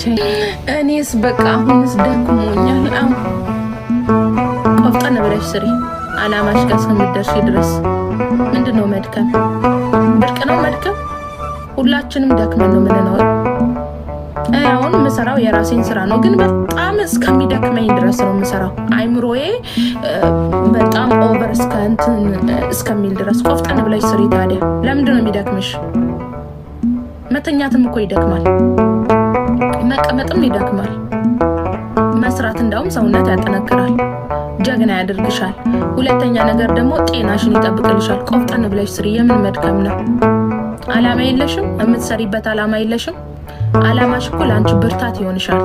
እኔስ በቃ አሁንስ ደክሞኛል። አሁን ቆፍጠን ብለሽ ስሪ፣ አላማሽ ጋር እስከምትደርሺ ድረስ። ምንድን ነው መድከም? ብርቅ ነው መድከም? ሁላችንም ደክመን ነው የምንኖረው። አሁን የምሰራው የራሴን ስራ ነው፣ ግን በጣም እስከሚደክመኝ ድረስ ነው የምሰራው። አይምሮዬ በጣም over እስከ እንትን እስከሚል ድረስ። ቆፍጠን ብለሽ ስሪ። ታዲያ ለምንድን ነው የሚደክምሽ? መተኛትም እኮ ይደክማል፣ መቀመጥም ይደክማል። መስራት እንዳውም ሰውነት ያጠነክራል፣ ጀግና ያደርግሻል። ሁለተኛ ነገር ደግሞ ጤናሽን ይጠብቅልሻል። ቆፍጠን ብለሽ ስሪ። የምን መድከም ነው? አላማ የለሽም? የምትሰሪበት አላማ የለሽም? አላማሽ እኮ ለአንቺ ብርታት ይሆንሻል።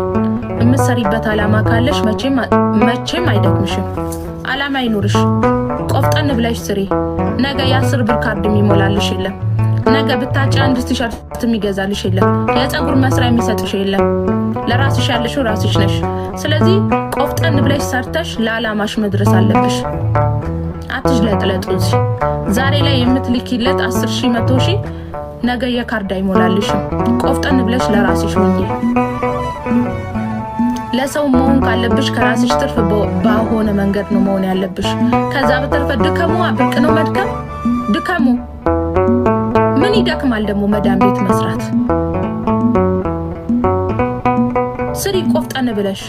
የምትሰሪበት አላማ ካለሽ መቼም መቼም አይደክምሽም። አላማ ይኑርሽ። ቆፍጠን ብለሽ ስሪ። ነገ የ10 ብር ካርድ የሚሞላልሽ የለም። ነገ ብታጪ አንድ ቲሸርት የሚገዛልሽ የለም። የፀጉር መስሪያ የሚሰጥሽ የለም። ለራስሽ ያለሽው ራስሽ ነሽ። ስለዚህ ቆፍጠን ብለሽ ሰርተሽ ለአላማሽ መድረስ አለብሽ። አትሽለጥለጡ። እዚህ ዛሬ ላይ የምትልኪለት 10 ሺህ፣ 100,000 ነገ የካርድ አይሞላልሽም። ቆፍጠን ብለሽ ለራስሽ ሁኚ። ለሰው መሆን ካለብሽ ከራስሽ ትርፍ በሆነ መንገድ ነው መሆን ያለብሽ። ከዛ በተረፈ ድከሙ። ብርቅ ነው መድከም? ድከሙ። ምን ይደክማል ደግሞ መዳም ቤት መስራት? ስሪ ቆፍጠን ብለሽ።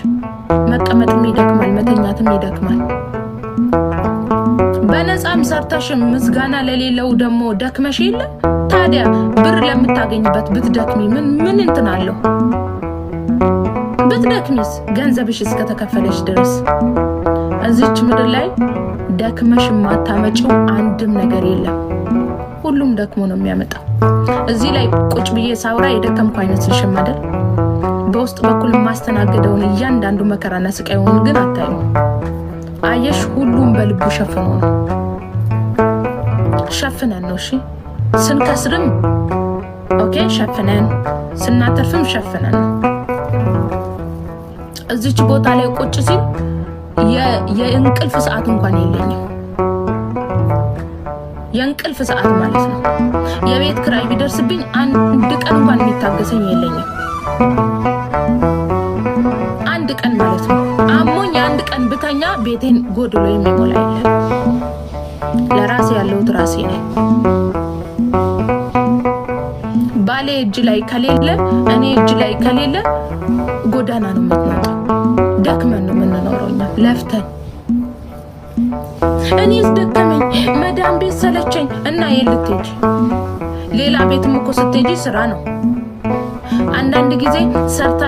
መቀመጥም ይደክማል፣ መተኛትም ይደክማል። በነፃም ሰርተሽ ምስጋና ለሌለው ደግሞ ደክመሽ የለ? ታዲያ ብር ለምታገኝበት ብትደክሚ ምን ምን እንትን አለው? ብትደክሚስ ገንዘብሽ እስከተከፈለሽ ድረስ። እዚች ምድር ላይ ደክመሽ የማታመጪው አንድም ነገር የለም። ሁሉም ደክሞ ነው የሚያመጣው። እዚህ ላይ ቁጭ ብዬ ሳውራ የደከምኩ አይመስልሽም አይደል? በውስጥ በኩል የማስተናግደውን እያንዳንዱ መከራና ስቃይውን ግን አታዩም። አየሽ፣ ሁሉም በልቡ ሸፍኖ ነው፣ ሸፍነን ነው። እሺ፣ ስንከስርም okay ሸፍነን፣ ስናተርፍም ሸፍነን ነው። እዚች ቦታ ላይ ቁጭ ሲል የእንቅልፍ ሰዓት እንኳን የለኝም። የእንቅልፍ ሰዓት ማለት ነው። የቤት ክራይ ቢደርስብኝ አንድ ቀን እንኳን የሚታገሰኝ የለኝም። አንድ ቀን ማለት ነው። አሞኝ አንድ ቀን ብተኛ ቤቴን ጎድሎ የሚሞላ የለም። ለራሴ ያለሁት ራሴ ነኝ። ባሌ እጅ ላይ ከሌለ፣ እኔ እጅ ላይ ከሌለ ጎዳና ነው የምትወጣው። ደክመን ነው የምንኖረው እኛ ለፍተን። እኔስ ደከመኝ፣ መዳም ቤት ሰለቸኝ እና የት ልትሄጂ? ሌላ ቤትም እኮ ስትሄጂ ስራ ነው። አንዳንድ ጊዜ ሰርታ